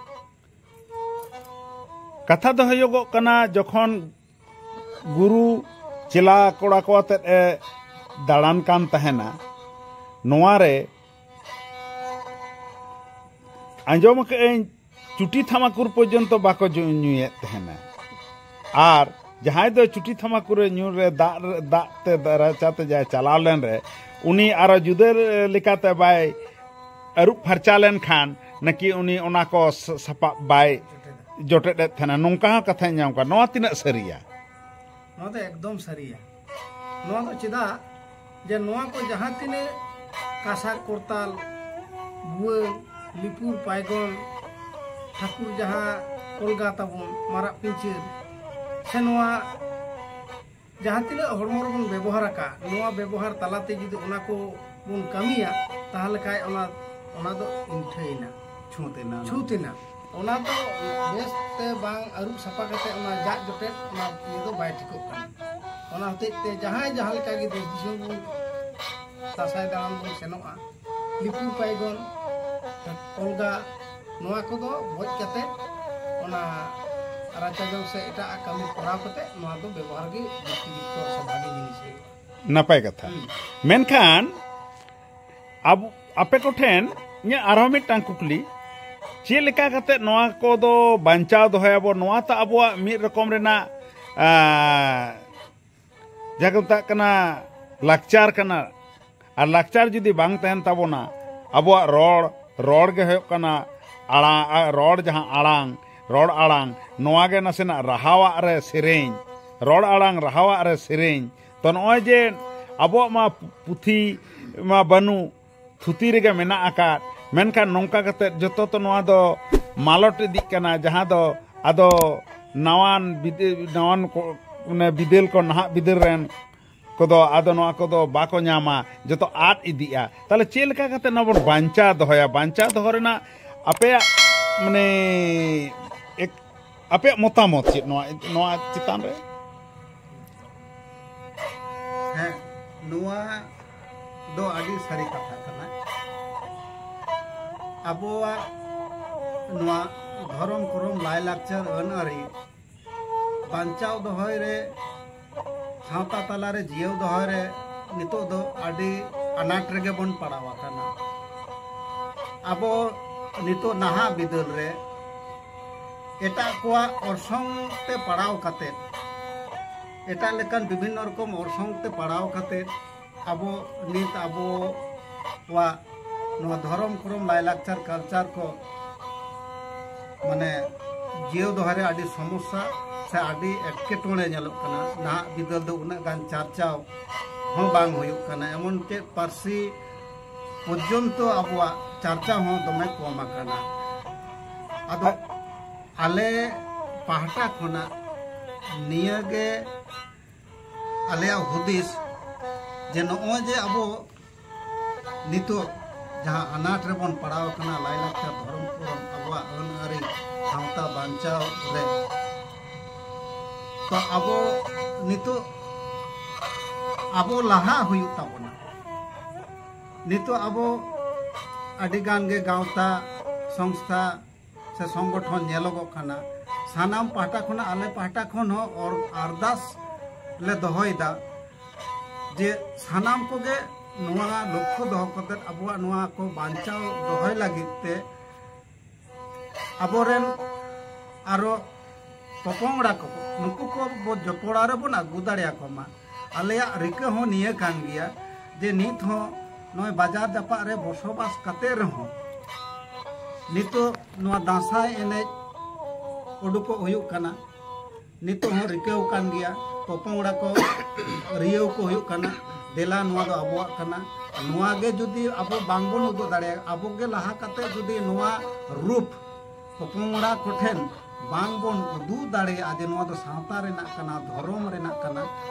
ᱠᱟᱛᱷᱟ ᱫᱚ ᱦᱩᱭᱩᱜᱚᱜ ᱠᱟᱱᱟ, ᱡᱚᱠᱷᱚᱱ ᱜᱩᱨᱩ ᱪᱮᱞᱟ ᱠᱚᱲᱟ ᱠᱚ ᱟᱛᱮᱫ ᱮ ᱫᱟᱬᱟᱱ ᱠᱟᱱ ᱛᱟᱦᱮᱱᱟ, ᱱᱚᱣᱟ ᱨᱮ ᱟᱸᱡᱚᱢ ᱟᱠᱟᱫ ᱟᱹᱧ, ᱪᱩᱴᱤ ᱛᱷᱟᱢᱟᱠᱩᱨ ᱯᱚᱨᱡᱚᱱᱛᱚ ᱵᱟᱠᱚ ᱡᱚ-, ᱧᱩᱭᱮᱫ ᱛᱟᱦᱮᱱᱟ᱾ ᱟᱨ ᱡᱟᱦᱟᱸᱭ ᱫᱚ ᱪᱩᱴᱤ ᱛᱷᱟᱢᱟᱠᱩᱨᱮ ᱧᱩ ᱨᱮ ᱫᱟᱜ ᱨᱮ, ᱫᱟᱜ ᱛᱮ ᱨᱟᱪᱟᱛᱮ ᱡᱟᱦᱟᱸᱭ ᱪᱟᱞᱟᱣ ᱞᱮᱱ ᱨᱮ, ᱩᱱᱤ ᱟᱨᱚ ᱡᱩᱫᱟᱹ ᱞᱮᱠᱟᱛᱮ ᱵᱟᱭ ᱟᱹᱨᱩᱵ ᱯᱷᱟᱨᱪᱟ ᱞᱮᱱᱠᱷᱟᱱ ᱱᱟᱠᱤ ᱩᱱᱤ ᱚᱱᱟ ᱠᱚ ᱥᱟ-, ᱥᱟᱯᱟᱵ ᱵᱟᱭ ᱡᱚᱴᱮᱫ ᱮᱫ ᱛᱟᱦᱮᱱᱟ, ᱱᱚᱝᱠᱟ ᱦᱚᱸ ᱠᱟᱛᱷᱟᱧ ᱟᱸᱡᱚᱢ ᱠᱟᱜᱼᱟ᱾ ᱱᱚᱣᱟ ᱛᱤᱱᱟᱹᱜ ᱥᱟᱹᱨᱤᱭᱟ? ᱱᱚᱣᱟ ᱫᱚ ᱮᱠᱫᱚᱢ ᱥᱟᱹᱨᱤᱭᱟ᱾ ᱱᱚᱣᱟ ᱫᱚ ᱪᱮᱫᱟᱜ ᱡᱮ ᱱᱚᱣᱟ ᱠᱚ ᱡᱟᱦᱟᱸ ᱛᱤᱱᱟᱹᱜ ᱠᱟᱸᱥᱟ ᱠᱚᱨᱛᱟᱞ, ᱵᱷᱩᱣᱟᱹᱝ, ᱞᱤᱯᱩᱨ ᱯᱟᱭᱜᱚᱱ, ᱴᱷᱟᱹᱠᱩᱨ ᱡᱟᱦᱟᱸ ᱚᱞᱜᱟ ᱛᱟᱵᱚᱱ ᱢᱟᱨᱟᱜ ᱯᱤᱧᱪᱟᱹᱨ, ᱥᱮ ᱱᱚᱣᱟ ᱡᱟᱦᱟᱸ ᱛᱤᱱᱟᱹᱜ ᱦᱚᱲᱢᱚ ᱨᱮᱵᱚᱱ ᱵᱮᱵᱚᱦᱟᱨ ᱟᱠᱟᱫ, ᱱᱚᱣᱟ ᱵᱮᱵᱚᱦᱟᱨ ᱛᱟᱞᱟᱛᱮ ᱡᱩᱫᱤ ᱚᱱᱟ ᱠᱚ ᱵᱚᱱ ᱠᱟᱹᱢᱤᱭᱟ, ᱛᱟᱦᱞᱮ ᱠᱷᱟᱡ ᱚᱱᱟ, ᱚᱱᱟ ᱫᱚ ᱤᱱᱴᱷᱟᱹᱭᱮᱱᱟ, ᱪᱷᱩᱸᱛ ᱮᱱᱟ᱾ ᱪᱷᱩᱸᱛ ᱮᱱᱟ᱾ ᱚᱱᱟ ᱫᱚ ᱵᱮᱥ ᱛᱮ ᱵᱟᱝ ᱟᱹᱨᱩᱵ ᱥᱟᱯᱷᱟ ᱠᱟᱛᱮ ᱚᱱᱟ ᱡᱟᱜ ᱡᱚᱴᱮᱫ ᱚᱱᱟ ᱤᱭᱟᱹ ᱫᱚ ᱵᱟᱭ ᱴᱷᱤᱠᱚᱜ ᱠᱟᱱᱟ᱾ ᱚᱱᱟ ᱦᱚᱛᱮᱡ ᱛᱮ ᱡᱟᱦᱟᱸᱭ ᱡᱟᱦᱟᱸ ᱞᱮᱠᱟ ᱜᱮ ᱫᱮᱥ ᱫᱤᱥᱚᱢ ᱵᱚᱱ ᱫᱟᱸᱥᱟᱭ ᱫᱟᱬᱟᱱ ᱵᱚᱱ ᱥᱮᱱᱚᱜᱼᱟ, ᱞᱤᱯᱩᱨ ᱯᱟᱭᱜᱚᱱ, ᱚᱞᱜᱟ, ᱱᱚᱣᱟ ᱠᱚᱫᱚ ᱵᱚᱡ ᱠᱟᱛᱮ ᱚᱱᱟ ᱨᱟᱪᱟ ᱡᱚᱝ ᱥᱮ ᱮᱴᱟᱜ ᱠᱟᱹᱢᱤ ᱠᱚᱨᱟᱣ ᱠᱟᱛᱮ ᱱᱚᱣᱟ ᱫᱚ ᱵᱮᱵᱚᱦᱟᱨ ᱜᱮ ᱡᱩᱠᱛᱤᱡᱩᱠᱛᱚ ᱥᱮ ᱵᱷᱟᱜᱮ ᱡᱤᱱᱤᱥ ᱦᱩᱭᱩᱜᱼᱟ᱾ ᱱᱟᱯᱟᱭ ᱠᱟᱛᱷᱟ᱾ ᱦᱩᱸ᱾ ᱢᱮᱱᱠᱷᱟᱱ ᱟᱵᱚ, ᱟᱯᱮ ᱠᱚᱴᱷᱮᱱ ᱤᱧᱟᱹᱜ ᱟᱨᱦᱚᱸ ᱢᱤᱫᱴᱟᱝ ᱠᱩᱠᱞᱤ, ᱪᱮᱫ ᱞᱮᱠᱟ ᱠᱟᱛᱮ ᱱᱚᱣᱟ ᱠᱚᱫᱚ ᱵᱟᱧᱪᱟᱣ ᱫᱚᱦᱚᱭᱟᱵᱚ? ᱱᱚᱣᱟ ᱛᱚ ᱟᱵᱚᱣᱟᱜ ᱢᱤᱫ ᱨᱚᱠᱚᱢ ᱨᱮᱱᱟᱜ, ᱟᱸ, ᱡᱟᱦᱟᱸ ᱠᱚ ᱢᱮᱛᱟᱜ ᱠᱟᱱᱟ ᱞᱟᱠᱪᱟᱨ ᱠᱟᱱᱟ᱾ ᱟᱨ ᱞᱟᱠᱪᱟᱨ ᱡᱩᱫᱤ ᱵᱟᱝ ᱛᱟᱦᱮᱱ ᱛᱟᱵᱚᱱᱟ, ᱟᱵᱚᱣᱟᱜ ᱨᱚᱲ, ᱨᱚᱲ ᱜᱮ ᱦᱩᱭᱩᱜ ᱠᱟᱱᱟ ᱟᱲᱟᱝ, ᱟ-, ᱨᱚᱲ ᱡᱟᱦᱟᱸ ᱟᱲᱟᱝ, ᱨᱚᱲ ᱟᱲᱟᱝ, ᱱᱚᱣᱟ ᱜᱮ ᱱᱟᱥᱮᱱᱟᱜ ᱨᱟᱦᱟᱣᱟᱜ ᱨᱮ ᱥᱮᱨᱮᱧ, ᱨᱚᱲ ᱟᱲᱟᱝ ᱨᱟᱦᱟᱣᱟᱜ ᱨᱮ ᱥᱮᱨᱮᱧ᱾ ᱛᱚ ᱱᱚᱜᱼᱚᱭ ᱡᱮ ᱟᱵᱚᱣᱟᱜ ᱢᱟ ᱯᱩᱛᱷᱤ ᱢᱟ ᱵᱟᱹᱱᱩᱜ, ᱛᱷᱩᱛᱤ ᱨᱮᱜᱮ ᱢᱮᱱᱟᱜ ᱟᱠᱟᱫ, ᱢᱮᱱᱠᱷᱟᱱ ᱱᱚᱝᱠᱟ ᱠᱟᱛᱮ ᱡᱚᱛᱚ ᱛᱚ ᱱᱚᱣᱟ ᱫᱚ ᱢᱟᱞᱚᱴ ᱤᱫᱤᱜ ᱠᱟᱱᱟ, ᱡᱟᱦᱟᱸ ᱫᱚ ᱟᱫᱚ ᱱᱟᱣᱟᱱ ᱵᱤᱫᱟᱹ-, ᱱᱟᱣᱟᱱ ᱠᱚ, ᱢᱟᱱᱮ ᱵᱤᱫᱟᱹᱞ ᱠᱚ, ᱱᱟᱦᱟᱜ ᱵᱤᱫᱟᱹᱞ ᱨᱮᱱ ᱠᱚᱫᱚ ᱟᱫᱚ ᱱᱚᱣᱟ ᱠᱚᱫᱚ ᱵᱟᱠᱚ ᱧᱟᱢᱟ, ᱡᱚᱛᱚ ᱟᱫ ᱤᱫᱤᱜᱼᱟ᱾ ᱛᱟᱦᱞᱮ ᱪᱮᱫ ᱞᱮᱠᱟ ᱠᱟᱛᱮ ᱱᱚᱣᱟ ᱵᱚᱱ ᱵᱟᱧᱪᱟᱣ ᱫᱚᱦᱚᱭᱟ? ᱵᱟᱧᱪᱟᱣ ᱫᱚᱦᱚ ᱨᱮᱱᱟᱜ ᱟᱯᱮᱭᱟᱜ, ᱢᱟᱱᱮ, ᱮᱠ-, ᱟᱯᱮᱭᱟᱜ ᱢᱚᱛᱟᱢᱚᱛ ᱪᱮᱫ ᱱᱚᱣᱟ, ᱱᱚᱣᱟ ᱪᱮᱛᱟᱱ ᱨᱮ? ᱦᱮᱸ, ᱱᱚᱣᱟ ᱫᱚ ᱟᱹᱰᱤ ᱥᱟᱹᱨᱤ ᱠᱟᱛᱷᱟ ᱠᱟᱱᱟ᱾ ᱟᱵᱚᱣᱟᱜ ᱱᱚᱣᱟ ᱫᱷᱚᱨᱚᱢ ᱠᱚᱨᱚᱢ, ᱞᱟᱭᱼᱞᱟᱠᱪᱟᱨ, ᱟᱹᱱ ᱟᱹᱨᱤ ᱵᱟᱧᱪᱟᱣ ᱫᱚᱦᱚᱭ ᱨᱮ, ᱥᱟᱶᱛᱟ ᱛᱟᱞᱟᱨᱮ ᱡᱤᱭᱟᱹᱣ ᱫᱚᱦᱚᱭ ᱨᱮ ᱱᱤᱛᱚᱜ ᱫᱚ ᱟᱹᱰᱤ ᱟᱱᱟᱴ ᱨᱮᱜᱮ ᱵᱚᱱ ᱯᱟᱲᱟᱣ ᱟᱠᱟᱱᱟ᱾ ᱟᱵᱚ ᱱᱤᱛᱚᱜ ᱱᱟᱦᱟᱜ ᱵᱤᱫᱟᱹᱞ ᱨᱮ ᱮᱴᱟᱜ ᱠᱚᱣᱟᱜ ᱚᱨᱥᱚᱝ ᱛᱮ ᱯᱟᱲᱟᱣ ᱠᱟᱛᱮ, ᱮᱴᱟᱜ ᱞᱮᱠᱟᱱ ᱵᱤᱵᱷᱤᱱᱱᱚ ᱨᱚᱠᱚᱢ ᱚᱨᱥᱚᱝ ᱛᱮ ᱯᱟᱲᱟᱣ ᱠᱟᱛᱮ ᱟᱵᱚ ᱱᱤᱛ ᱟᱵᱚᱣᱟᱜ ᱱᱚᱣᱟ ᱫᱷᱚᱨᱚᱢ ᱠᱚᱨᱚᱢ ᱞᱟᱭᱞᱟᱠᱪᱟᱨ ᱠᱟᱞᱪᱟᱨ ᱠᱚ ᱢᱟᱱᱮ ᱡᱤᱭᱟᱹᱣ ᱫᱚᱦᱚᱭ ᱨᱮ ᱟᱹᱰᱤ ᱥᱚᱢᱚᱥᱥᱟ ᱥᱮ ᱟᱹᱰᱤ ᱮᱴᱠᱮᱴᱚᱬᱮ ᱧᱮᱞᱚᱜ ᱠᱟᱱᱟ᱾ ᱱᱟᱦᱟᱜ ᱵᱤᱫᱟᱹᱞ ᱫᱚ ᱩᱱᱟᱹᱜ ᱜᱟᱱ ᱪᱟᱨᱪᱟᱣ ᱦᱚᱸ ᱵᱟᱝ ᱦᱩᱭᱩᱜ ᱠᱟᱱᱟ᱾ ᱮᱢᱚᱱ ᱪᱮᱫ ᱯᱟᱹᱨᱥᱤ ᱯᱚᱨᱡᱚᱱᱛᱚ ᱟᱵᱚᱣᱟᱜ ᱪᱟᱨᱪᱟᱣ ᱦᱚᱸ ᱫᱚᱢᱮ ᱠᱚᱢ ᱟᱠᱟᱱᱟ᱾ ᱟᱫᱚ ᱟᱞᱮ ᱯᱟᱦᱴᱟ ᱠᱷᱚᱱᱟᱜ ᱱᱤᱭᱟᱹ ᱜᱮ ᱟᱞᱮᱭᱟᱜ ᱦᱩᱫᱤᱥ ᱡᱮ ᱱᱚᱜᱼᱚᱭ ᱡᱮ ᱟᱵᱚ ᱱᱤᱛᱚᱜ ᱡᱟᱦᱟᱸ ᱟᱱᱟᱴ ᱨᱮᱵᱚᱱ ᱯᱟᱲᱟᱣ ᱟᱠᱟᱱᱟ ᱞᱟᱭᱞᱟᱠᱪᱟᱨ ᱫᱷᱚᱨᱚᱢ ᱠᱚᱨᱚᱢ ᱟᱵᱚᱣᱟᱜ ᱟᱹᱱ ᱟᱹᱨᱤ ᱥᱟᱶᱛᱟ ᱵᱟᱧᱪᱟᱣ ᱨᱮ, ᱛᱚ ᱟᱵᱚ ᱱᱤᱛᱚᱜ ᱟᱵᱚ ᱞᱟᱦᱟ ᱦᱩᱭᱩᱜ ᱛᱟᱵᱚᱱᱟ᱾ ᱱᱤᱛᱚᱜ ᱟᱵᱚ ᱟᱹᱰᱤ ᱜᱟᱱ ᱜᱮ ᱜᱟᱶᱛᱟ ᱥᱚᱝᱥᱛᱷᱟ ᱥᱮ ᱥᱚᱝᱜᱚᱴᱷᱚᱱ ᱧᱮᱞᱚᱜᱚᱜ ᱠᱟᱱᱟ᱾ ᱥᱟᱱᱟᱢ ᱯᱟᱦᱴᱟ ᱠᱷᱚᱱᱟᱜ ᱟᱞᱮ ᱯᱟᱦᱴᱟ ᱠᱷᱚᱱ ᱦᱚᱸ ᱚᱨ-, ᱟᱨᱫᱟᱥ ᱞᱮ ᱫᱚᱦᱚᱭᱮᱫᱟ ᱡᱮ ᱥᱟᱱᱟᱢ ᱠᱚᱜᱮ ᱱᱚᱣᱟ ᱞᱚᱠᱠᱷᱚ ᱫᱚᱦᱚ ᱠᱟᱛᱮ ᱟᱵᱚᱣᱟᱜ ᱱᱚᱣᱟ ᱠᱚ ᱵᱟᱧᱪᱟᱣ ᱫᱚᱦᱚᱭ ᱞᱟᱹᱜᱤᱫ ᱛᱮ ᱟᱵᱚᱨᱮᱱ ᱟᱨᱚ ᱯᱚᱯᱚᱝᱲᱟ ᱠᱚ ᱱᱩᱠᱩ ᱠᱚ ᱵᱚ ᱡᱚᱯᱚᱲᱟᱣ ᱨᱮᱵᱚᱱ ᱟᱹᱜᱩ ᱫᱟᱲᱮᱭᱟᱠᱚ ᱢᱟ᱾ ᱟᱞᱮᱭᱟᱜ ᱨᱤᱠᱟᱹ ᱦᱚᱸ ᱱᱤᱭᱟᱹ ᱠᱟᱱ ᱜᱮᱭᱟ ᱡᱮ ᱱᱤᱛ ᱦᱚᱸ ᱱᱚᱜᱼᱚᱭ ᱵᱟᱡᱟᱨ ᱡᱟᱯᱟᱜ ᱨᱮ ᱵᱚᱥᱚᱵᱟᱥ ᱠᱟᱛᱮ ᱨᱮᱦᱚᱸ ᱱᱤᱛᱚᱜ ᱱᱚᱣᱟ ᱫᱟᱸᱥᱟᱭ ᱮᱱᱮᱡ ᱩᱰᱩᱠᱚᱜ ᱦᱩᱭᱩᱜ ᱠᱟᱱᱟ᱾ ᱱᱤᱛᱚᱜ ᱦᱚᱸ ᱨᱤᱠᱟᱹᱣ ᱠᱟᱱ ᱜᱮᱭᱟ, ᱯᱚᱯᱚᱝᱲᱟ ᱠᱚ ᱨᱤᱭᱟᱹᱣ ᱠᱚ ᱦᱩᱭᱩᱜ ᱠᱟᱱᱟ, ᱫᱮᱞᱟ ᱱᱚᱣᱟ ᱫᱚ ᱟᱵᱚᱣᱟᱜ ᱠᱟᱱᱟ᱾ ᱱᱚᱣᱟ ᱜᱮ ᱡᱩᱫᱤ ᱟᱵᱚ ᱵᱟᱝᱵᱚᱱ ᱩᱫᱩᱜ ᱫᱟᱲᱮᱭᱟᱜᱼᱟ, ᱟᱵᱚ ᱜᱮ ᱞᱟᱦᱟ ᱠᱟᱛᱮ ᱡᱩᱫᱤ ᱱᱚᱣᱟ ᱨᱩᱯ ᱯᱚᱯᱚᱝᱲᱟ ᱠᱚᱴᱷᱮᱱ ᱵᱟᱝᱵᱚᱱ ᱩᱫᱩᱜ ᱫᱟᱲᱮᱭᱟᱜᱼᱟ ᱡᱮ ᱱᱚᱣᱟ ᱫᱚ ᱥᱟᱶᱛᱟ ᱨᱮᱱᱟᱜ ᱠᱟᱱᱟ, ᱫᱷᱚᱨᱚᱢ ᱨᱮᱱᱟᱜ ᱠᱟᱱᱟ,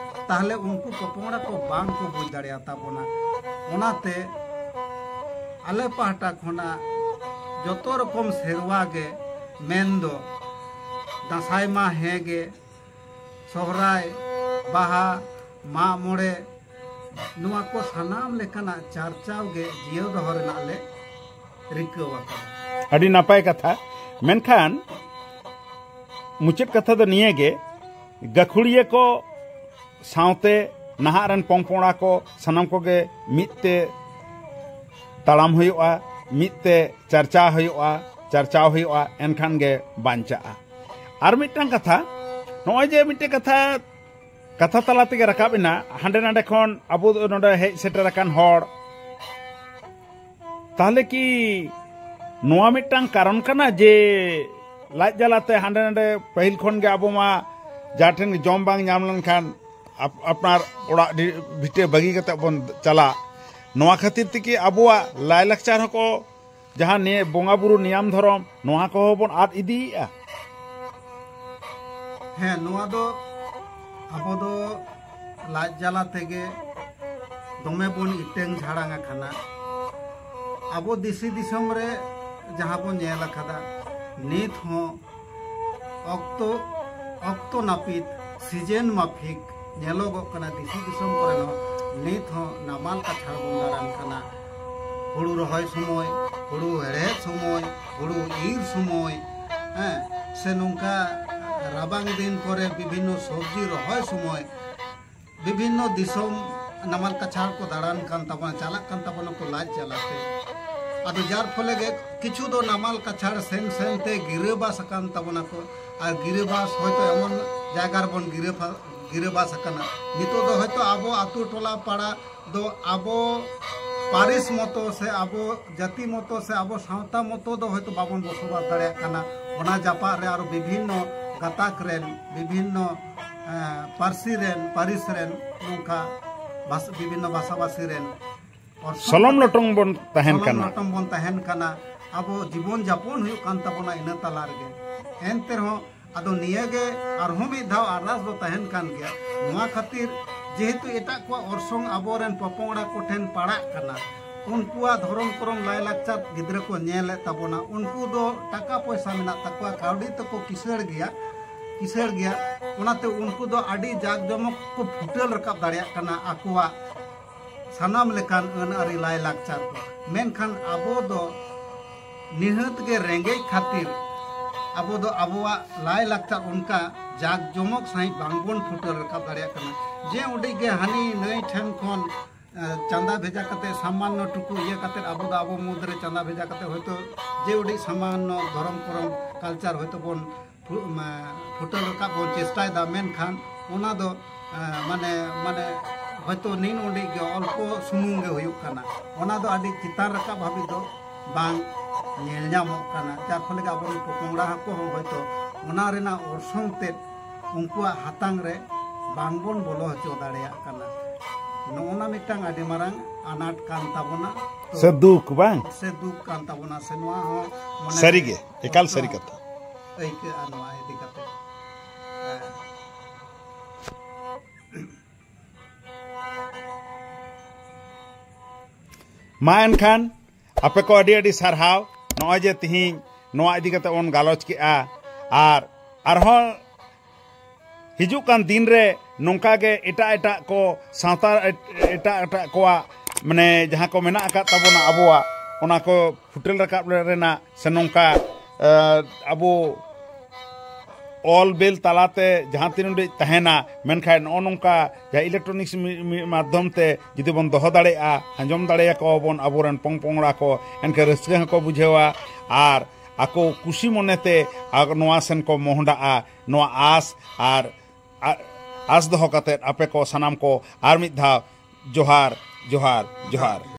ᱛᱟᱦᱞᱮ ᱩᱱᱠᱩ ᱯᱚᱯᱚᱝᱲᱟ ᱠᱚ ᱵᱟᱝ ᱠᱚ ᱵᱩᱡᱽ ᱫᱟᱲᱮᱭᱟᱛᱟ ᱵᱚᱱᱟ᱾ ᱚᱱᱟᱛᱮ ᱟᱞᱮ ᱯᱟᱦᱴᱟ ᱠᱷᱚᱱᱟᱜ ᱡᱚᱛᱚ ᱨᱚᱠᱚᱢ ᱥᱮᱨᱣᱟ ᱜᱮ, ᱢᱮᱱᱫᱚ ᱫᱟᱸᱥᱟᱭ ᱢᱟ ᱦᱮᱸ ᱜᱮ, ᱥᱚᱦᱨᱟᱭ, ᱵᱟᱦᱟ, ᱢᱟᱜ ᱢᱚᱬᱮ, ᱱᱚᱣᱟ ᱠᱚ ᱥᱟᱱᱟᱢ ᱞᱮᱠᱟᱱᱟᱜ ᱪᱟᱨᱪᱟᱣ ᱜᱮ ᱡᱤᱭᱟᱹᱣ ᱫᱚᱦᱚ ᱨᱮᱱᱟᱜ ᱞᱮ ᱨᱤᱠᱟᱹᱣ ᱟᱠᱟᱫᱟ᱾ ᱟᱹᱰᱤ ᱱᱟᱯᱟᱭ ᱠᱟᱛᱷᱟ᱾ ᱢᱮᱱᱠᱷᱟᱱ ᱢᱩᱪᱟᱹᱫ ᱠᱟᱛᱷᱟ ᱫᱚ ᱱᱤᱭᱟᱹ ᱜᱮ, ᱜᱟᱹᱠᱷᱩᱲᱤᱭᱟᱹ ᱠᱚ ᱥᱟᱶᱛᱮ ᱱᱟᱦᱟᱜ ᱨᱮᱱ ᱯᱚᱝᱯᱚᱲᱟ ᱠᱚ ᱥᱟᱱᱟᱢ ᱠᱚᱜᱮ ᱢᱤᱫ ᱛᱮ ᱛᱟᱲᱟᱢ ᱦᱩᱭᱩᱜᱼᱟ, ᱢᱤᱫ ᱛᱮ ᱪᱟᱨᱪᱟ ᱦᱩᱭᱩᱜᱼᱟ, ᱪᱟᱨᱪᱟᱣ ᱦᱩᱭᱩᱜᱼᱟ, ᱮᱱᱠᱷᱟᱱ ᱜᱮ ᱵᱟᱧᱪᱟᱜᱼᱟ᱾ ᱟᱨ ᱢᱤᱫᱴᱟᱝ ᱠᱟᱛᱷᱟ, ᱱᱚᱜᱼᱚᱭ ᱡᱮ ᱢᱤᱫᱴᱮᱱ ᱠᱟᱛᱷᱟ ᱠᱟᱛᱷᱟ ᱛᱟᱞᱟ ᱛᱮᱜᱮ ᱨᱟᱠᱟᱵ ᱮᱱᱟ, ᱦᱟᱸᱰᱮ ᱱᱟᱰᱮ ᱠᱷᱚᱱ ᱟᱵᱚ ᱱᱚᱰᱮ ᱦᱮᱡ ᱥᱮᱴᱮᱨ ᱟᱠᱟᱱ ᱦᱚᱲ᱾ ᱛᱟᱦᱞᱮ ᱠᱤ ᱱᱚᱣᱟ ᱢᱤᱫᱴᱟᱝ ᱠᱟᱨᱚᱱ ᱠᱟᱱᱟ ᱡᱮ ᱞᱟᱡ ᱡᱟᱞᱟᱛᱮ ᱦᱟᱸᱰᱮ ᱱᱟᱰᱮ ᱯᱟᱹᱦᱤᱞ ᱠᱷᱚᱱ ᱜᱮ ᱟᱵᱚ ᱢᱟ ᱡᱟᱦᱟᱸ ᱴᱷᱮᱱ ᱜᱮ ᱡᱚᱢ ᱵᱟᱝ ᱧᱟᱢ ᱞᱮᱱᱠᱷᱟᱱ ᱟᱯ-, ᱟᱯᱱᱟᱨ ᱚᱲᱟᱜ ᱰᱤ-, ᱵᱷᱤᱴᱟᱹ ᱵᱟᱹᱜᱤ ᱠᱟᱛᱮ ᱵᱚᱱ ᱪᱟᱞᱟᱜ? ᱱᱚᱣᱟ ᱠᱷᱟᱹᱛᱤᱨ ᱛᱮᱜᱮ ᱟᱵᱚᱣᱟᱜ ᱞᱟᱭᱞᱟᱠᱪᱟᱨ ᱦᱚᱸᱠᱚ, ᱡᱟᱦᱟᱸ ᱱᱤᱭᱟᱹ ᱵᱚᱸᱜᱟ ᱵᱩᱨᱩ ᱱᱤᱭᱟᱢ ᱫᱷᱚᱨᱚᱢ, ᱱᱚᱣᱟ ᱠᱚᱦᱚᱸ ᱵᱚᱱ ᱟᱫ ᱤᱫᱤᱭᱮᱫᱼᱟ᱾ ᱦᱮᱸ, ᱱᱚᱣᱟ ᱫᱚ ᱟᱵᱚ ᱫᱚ ᱞᱟᱡ ᱡᱟᱞᱟ ᱛᱮᱜᱮ ᱫᱚᱢᱮ ᱵᱚᱱ ᱤᱴᱟᱹᱝ ᱡᱷᱟᱲᱟᱝ ᱟᱠᱟᱱᱟ᱾ ᱟᱵᱚ ᱫᱤᱥᱤ ᱫᱤᱥᱚᱢ ᱨᱮ ᱡᱟᱦᱟᱸ ᱵᱚᱱ ᱧᱮᱞ ᱟᱠᱟᱫᱟ, ᱱᱤᱛ ᱦᱚᱸ ᱚᱠᱛᱚ, ᱚᱠᱛᱚ ᱱᱟᱹᱯᱤᱛ, ᱥᱤᱡᱮᱱ ᱢᱟᱯᱷᱤᱠ ᱧᱮᱞᱚᱜᱚᱜ ᱠᱟᱱᱟ, ᱫᱤᱥᱤ ᱫᱤᱥᱚᱢ ᱠᱚᱨᱮ ᱦᱚᱸ ᱱᱤᱛ ᱦᱚᱸ ᱱᱟᱢᱟᱞ ᱠᱟᱪᱷᱟᱲ ᱵᱚᱱ ᱫᱟᱬᱟᱱ ᱠᱟᱱᱟ᱾ ᱦᱩᱲᱩ ᱨᱚᱦᱚᱭ ᱥᱚᱢᱚᱭ, ᱦᱩᱲᱩ ᱦᱮᱲᱦᱮᱫ ᱥᱚᱢᱚᱭ, ᱦᱩᱲᱩ ᱤᱨ ᱥᱚᱢᱚᱭ, ᱦᱮᱸ, ᱥᱮ ᱱᱚᱝᱠᱟ ᱨᱟᱵᱟᱝ ᱫᱤᱱ ᱠᱚᱨᱮ ᱵᱤᱵᱷᱤᱱᱱᱚ ᱥᱚᱵᱽᱡᱤ ᱨᱚᱦᱚᱭ ᱥᱚᱢᱚᱭ, ᱵᱤᱵᱷᱤᱱᱱᱚ ᱫᱤᱥᱚᱢ ᱱᱟᱢᱟᱞ ᱠᱟᱪᱷᱟᱲ ᱠᱚ ᱫᱟᱬᱟᱱ ᱠᱟᱱ ᱛᱟᱵᱚᱱᱟ, ᱪᱟᱞᱟᱜ ᱠᱟᱱ ᱛᱟᱵᱚᱱᱟ ᱠᱚ ᱞᱟᱡ ᱡᱟᱞᱟᱛᱮ᱾ ᱟᱫᱚ ᱡᱟᱨ ᱯᱷᱚᱞᱮ ᱜᱮ ᱠᱤᱪᱷᱩ ᱫᱚ ᱱᱟᱢᱟᱞ ᱠᱟᱪᱷᱟᱲ ᱥᱮᱱ ᱥᱮᱱ ᱛᱮ ᱜᱤᱨᱟᱹᱵᱟᱥ ᱟᱠᱟᱱ ᱛᱟᱵᱚᱱᱟ ᱠᱚ᱾ ᱟᱨ ᱜᱤᱨᱟᱹᱵᱟᱥ ᱦᱚᱭᱛᱳ ᱮᱢᱚᱱ ᱡᱟᱭᱜᱟ ᱨᱮᱵᱚᱱ ᱜᱤᱨᱟᱹᱵᱟᱥ ᱟᱠᱟᱱᱟ, ᱱᱤᱛᱚᱜ ᱫᱚ ᱦᱚᱭᱛᱳ ᱟᱵᱚ ᱟᱛᱳ ᱴᱚᱞᱟ ᱯᱟᱲᱟ ᱫᱚ ᱟᱵᱚ ᱯᱟᱹᱨᱤᱥ ᱢᱚᱛᱚ ᱥᱮ ᱟᱵᱚ ᱡᱟᱹᱛᱤ ᱢᱚᱛᱚ ᱥᱮ ᱟᱵᱚ ᱥᱟᱶᱛᱟ ᱢᱚᱛᱚ ᱫᱚ ᱦᱚᱭᱛᱳ ᱵᱟᱵᱚᱱ ᱵᱚᱥᱚᱵᱟᱥ ᱫᱟᱲᱮᱭᱟᱜ ᱠᱟᱱᱟ᱾ ᱚᱱᱟ ᱡᱟᱯᱟᱜ ᱨᱮ ᱟᱨᱚ ᱵᱤᱵᱷᱤᱱᱱᱚ ᱜᱟᱛᱟᱠ ᱨᱮᱱ, ᱵᱤᱵᱷᱤᱱᱱᱚ, ᱮᱸ, ᱯᱟᱹᱨᱥᱤ ᱨᱮᱱ, ᱯᱟᱹᱨᱤᱥ ᱨᱮᱱ ᱱᱚᱝᱠᱟ ᱵᱷᱟᱥ-, ᱵᱤᱵᱷᱤᱱᱱᱚ ᱵᱷᱟᱥᱟᱵᱷᱟᱥᱤ ᱨᱮᱱ ᱚᱨᱥᱚᱝ ᱥᱚᱞᱚᱢ ᱞᱚᱴᱚᱢ ᱵᱚᱱ ᱛᱟᱦᱮᱱ ᱥᱚᱞᱚᱢ ᱠᱟᱱᱟ᱾ ᱞᱚᱴᱚᱢ ᱵᱚᱱ ᱛᱟᱦᱮᱱ ᱠᱟᱱᱟ᱾ ᱟᱵᱚ ᱡᱤᱵᱚᱱ ᱡᱟᱯᱚᱱ ᱦᱩᱭᱩᱜ ᱠᱟᱱ ᱛᱟᱵᱚᱱᱟ ᱤᱱᱟᱹ ᱛᱟᱞᱟ ᱨᱮᱜᱮ᱾ ᱮᱱᱛᱮ ᱨᱮᱦᱚᱸ ᱟᱫᱚ ᱱᱤᱭᱟᱹᱜᱮ ᱟᱨᱦᱚᱸ ᱢᱤᱫ ᱫᱷᱟᱣ ᱟᱨᱫᱟᱥ ᱫᱚ ᱛᱟᱦᱮᱱ ᱠᱟᱱ ᱜᱮᱭᱟ᱾ ᱱᱚᱣᱟ ᱠᱷᱟᱹᱛᱤᱨ ᱡᱮᱦᱮᱛᱩ ᱮᱴᱟᱜ ᱠᱚᱣᱟᱜ ᱚᱨᱥᱚᱝ ᱟᱵᱚᱨᱮᱱ ᱯᱚᱯᱚᱝᱲᱟ ᱠᱚᱴᱷᱮᱱ ᱯᱟᱲᱟᱜ ᱠᱟᱱᱟ, ᱩᱱᱠᱩᱣᱟᱜ ᱫᱷᱚᱨᱚᱢ ᱠᱚᱨᱚᱢ ᱞᱟᱭᱞᱟᱠᱪᱟᱨ ᱜᱤᱫᱽᱨᱟᱹ ᱠᱚ ᱧᱮᱞᱮᱫ ᱛᱟᱵᱚᱱᱟ, ᱩᱱᱠᱩ ᱫᱚ ᱴᱟᱠᱟ ᱯᱚᱭᱥᱟ ᱢᱮᱱᱟᱜ ᱛᱟᱠᱚᱣᱟ, ᱠᱟᱹᱣᱰᱤ ᱛᱮᱠᱚ ᱠᱤᱥᱟᱹᱲ ᱜᱮᱭᱟ, ᱠᱤᱥᱟᱹᱲ ᱜᱮᱭᱟ, ᱚᱱᱟᱛᱮ ᱩᱱᱠᱩ ᱫᱚ ᱟᱹᱰᱤ ᱡᱟᱠ ᱡᱚᱢᱚᱠ ᱠᱚ ᱯᱷᱩᱴᱟᱹᱞ ᱨᱟᱠᱟᱵ ᱫᱟᱲᱮᱭᱟᱜ ᱠᱟᱱᱟ ᱟᱠᱚᱣᱟᱜ ᱥᱟᱱᱟᱢ ᱞᱮᱠᱟᱱ ᱟᱹᱱ ᱟᱹᱨᱤ ᱞᱟᱭᱞᱟᱠᱪᱟᱨ ᱠᱚ᱾ ᱢᱮᱱᱠᱷᱟᱱ ᱟᱵᱚ ᱫᱚ ᱱᱤᱦᱟᱹᱛ ᱜᱮ ᱨᱮᱸᱜᱮᱡ ᱠᱷᱟᱹᱛᱤᱨ ᱟᱵᱚ ᱫᱚ ᱟᱵᱚᱣᱟᱜ ᱞᱟᱭᱞᱟᱠᱪᱟᱨ ᱚᱱᱠᱟ ᱡᱟᱠ ᱡᱚᱢᱚᱠ ᱥᱟᱺᱦᱤᱡ ᱵᱟᱝᱵᱚᱱ ᱯᱷᱩᱴᱟᱹᱞ ᱨᱟᱠᱟᱵ ᱫᱟᱲᱮᱭᱟᱜ ᱠᱟᱱᱟ᱾ ᱡᱮ ᱩᱰᱤᱡ ᱜᱮ ᱦᱟᱹᱱᱤ ᱱᱟᱹᱭ ᱴᱷᱮᱱ ᱠᱷᱚᱱ, ᱮ, ᱪᱟᱸᱫᱟ ᱵᱷᱮᱡᱟ ᱠᱟᱛᱮ ᱥᱟᱢᱟᱱᱱᱚ ᱴᱩᱠᱩ ᱤᱭᱟᱹ ᱠᱟᱛᱮ ᱟᱵᱚ ᱫᱚ ᱟᱵᱚ ᱢᱩᱫᱽᱨᱮ ᱪᱟᱸᱫᱟ ᱵᱷᱮᱡᱟ ᱠᱟᱛᱮ ᱦᱚᱭᱛᱳ ᱡᱮ ᱩᱰᱤᱡ ᱥᱟᱢᱟᱱᱱᱚ ᱫᱷᱚᱨᱚᱢ ᱠᱚᱨᱚᱢ ᱠᱟᱞᱪᱟᱨ ᱦᱚᱭᱛᱳ ᱵᱚᱱ ᱯᱷᱩ-, ᱢᱟ-, ᱯᱷᱩᱴᱟᱹᱞ ᱨᱟᱠᱟᱵ ᱵᱚᱱ ᱪᱮᱥᱴᱟᱭᱮᱫᱟ, ᱢᱮᱱᱠᱷᱟᱱ ᱚᱱᱟ ᱫᱚ ᱮᱸ, ᱢᱟᱱᱮ ᱢᱟᱱᱮ ᱦᱚᱭᱛᱳ ᱱᱤᱱ ᱚᱸᱰᱮ ᱜᱮ ᱚᱞᱯᱚ ᱥᱩᱢᱩᱝ ᱜᱮ ᱦᱩᱭᱩᱜ ᱠᱟᱱᱟ᱾ ᱚᱱᱟ ᱫᱚ ᱟᱹᱰᱤ ᱪᱮᱛᱟᱱ ᱨᱟᱠᱟᱵ ᱦᱟᱹᱵᱤᱡ ᱫᱚ ᱵᱟᱝ ᱧᱮᱞ ᱧᱟᱢᱚᱜ ᱠᱟᱱᱟ, ᱡᱟᱨ ᱯᱷᱚᱞᱮ ᱜᱮ ᱟᱵᱚᱨᱮᱱ ᱯᱚᱯᱚᱝᱲᱟ ᱦᱚᱸᱠᱚ ᱦᱚᱸ ᱦᱚᱭᱛᱳ ᱚᱱᱟ ᱨᱮᱱᱟᱜ ᱚᱨᱥᱚᱝ ᱛᱮᱫ ᱩᱱᱠᱩᱣᱟᱜ ᱦᱟᱛᱟᱝ ᱨᱮ ᱵᱟᱝᱵᱚᱱ ᱵᱚᱞᱚ ᱦᱚᱪᱚ ᱫᱟᱲᱮᱭᱟᱜ ᱠᱟᱱᱟ᱾ ᱱᱚᱜᱼᱚ ᱱᱟ ᱢᱤᱫᱴᱟᱝ ᱟᱹᱰᱤ ᱢᱟᱨᱟᱝ ᱟᱱᱟᱴ ᱠᱟᱱ ᱛᱟᱵᱚᱱᱟ᱾ ᱛᱚ, ᱥᱮ ᱫᱩᱠ ᱵᱟᱝ? ᱥᱮ ᱫᱩᱠ ᱠᱟᱱ ᱛᱟᱵᱚᱱᱟ, ᱥᱮ ᱱᱚᱣᱟ ᱦᱚᱸ ᱢᱚᱱᱮ ᱥᱟᱹᱨᱤ ᱨᱮ ᱜᱮ, ᱮᱠᱟᱞ ᱥᱟᱹᱨᱤ ᱠᱚᱥᱴᱚ ᱠᱟᱛᱷᱟ᱾ ᱟᱹᱭᱠᱟᱹᱜᱼᱟ ᱱᱚᱣᱟ ᱤᱫᱤ ᱠᱟᱛᱮ᱾ ᱦᱮᱸ᱾ ᱢᱟ ᱮᱱᱠᱷᱟᱱ ᱟᱯᱮ ᱠᱚ ᱟᱹᱰᱤ ᱟᱹᱰᱤ ᱥᱟᱨᱦᱟᱣ, ᱱᱚᱜᱼᱚᱭ ᱡᱮ ᱛᱤᱦᱤᱧ ᱱᱚᱣᱟ ᱤᱫᱤ ᱠᱟᱛᱮ ᱵᱚᱱ ᱜᱟᱞᱚᱪ ᱠᱮᱜᱼᱟ᱾ ᱟᱨ ᱟᱨᱦᱚᱸ ᱦᱤᱡᱩᱜ ᱠᱟᱱ ᱫᱤᱱ ᱨᱮ ᱱᱚᱝᱠᱟ ᱜᱮ ᱮᱴᱟᱜ ᱮᱴᱟᱜ ᱠᱚ ᱥᱟᱶᱛᱟ, ᱮᱴᱟᱜ ᱮᱴᱟᱜ ᱠᱚᱣᱟᱜ ᱢᱟᱱᱮ ᱡᱟᱦᱟᱸ ᱠᱚ ᱢᱮᱱᱟᱜ ᱟᱠᱟᱫ ᱛᱟᱵᱚᱱᱟ ᱟᱵᱚᱣᱟᱜ, ᱚᱱᱟ ᱠᱚ ᱯᱷᱩᱴᱮᱞ ᱨᱟᱠᱟᱵ ᱨᱮᱱᱟᱜ ᱥᱮ ᱱᱚᱝᱠᱟ, ᱮ, ᱟᱵᱚ ᱚᱞ ᱵᱮᱞ ᱛᱟᱞᱟᱛᱮ ᱡᱟᱦᱟᱸ ᱛᱤᱱ ᱩᱰᱤᱡ ᱛᱟᱦᱮᱱᱟ, ᱢᱮᱱᱠᱷᱟᱱ ᱱᱚᱜᱼᱚ ᱱᱚᱝᱠᱟ ᱡᱟᱦᱟᱸ electronics ᱢᱤ-, ᱢᱤ-, ᱢᱟᱫᱽᱫᱷᱚᱢ ᱛᱮ ᱡᱩᱫᱤ ᱵᱚᱱ ᱫᱚᱦᱚ ᱫᱟᱲᱮᱭᱟᱜᱼᱟ, ᱟᱸᱡᱚᱢ ᱫᱟᱲᱮᱭᱟᱠᱚᱣᱟ ᱵᱚᱱ ᱟᱵᱚᱨᱮᱱ ᱯᱚᱝ ᱯᱚᱝᱲᱟ ᱠᱚ, ᱮᱱᱠᱷᱟᱱ ᱨᱟᱹᱥᱠᱟᱹ ᱦᱚᱸᱠᱚ ᱵᱩᱡᱷᱟᱹᱣᱟ ᱟᱨ ᱟᱠᱚ ᱠᱩᱥᱤ ᱢᱚᱱᱮᱛᱮ ᱟᱨ ᱱᱚᱣᱟ ᱥᱮᱱ ᱠᱚ ᱢᱚᱦᱰᱟᱜᱼᱟ᱾ ᱱᱚᱣᱟ ᱟᱥ ᱟᱨ ᱟ-, ᱟᱥ ᱫᱚᱦᱚ ᱠᱟᱛᱮᱫ ᱟᱯᱮ ᱠᱚ ᱥᱟᱱᱟᱢ ᱠᱚ ᱟᱨ ᱢᱤᱫ ᱫᱷᱟᱣ ᱡᱚᱦᱟᱨ, ᱡᱚᱦᱟᱨ, ᱡᱚᱦᱟᱨ᱾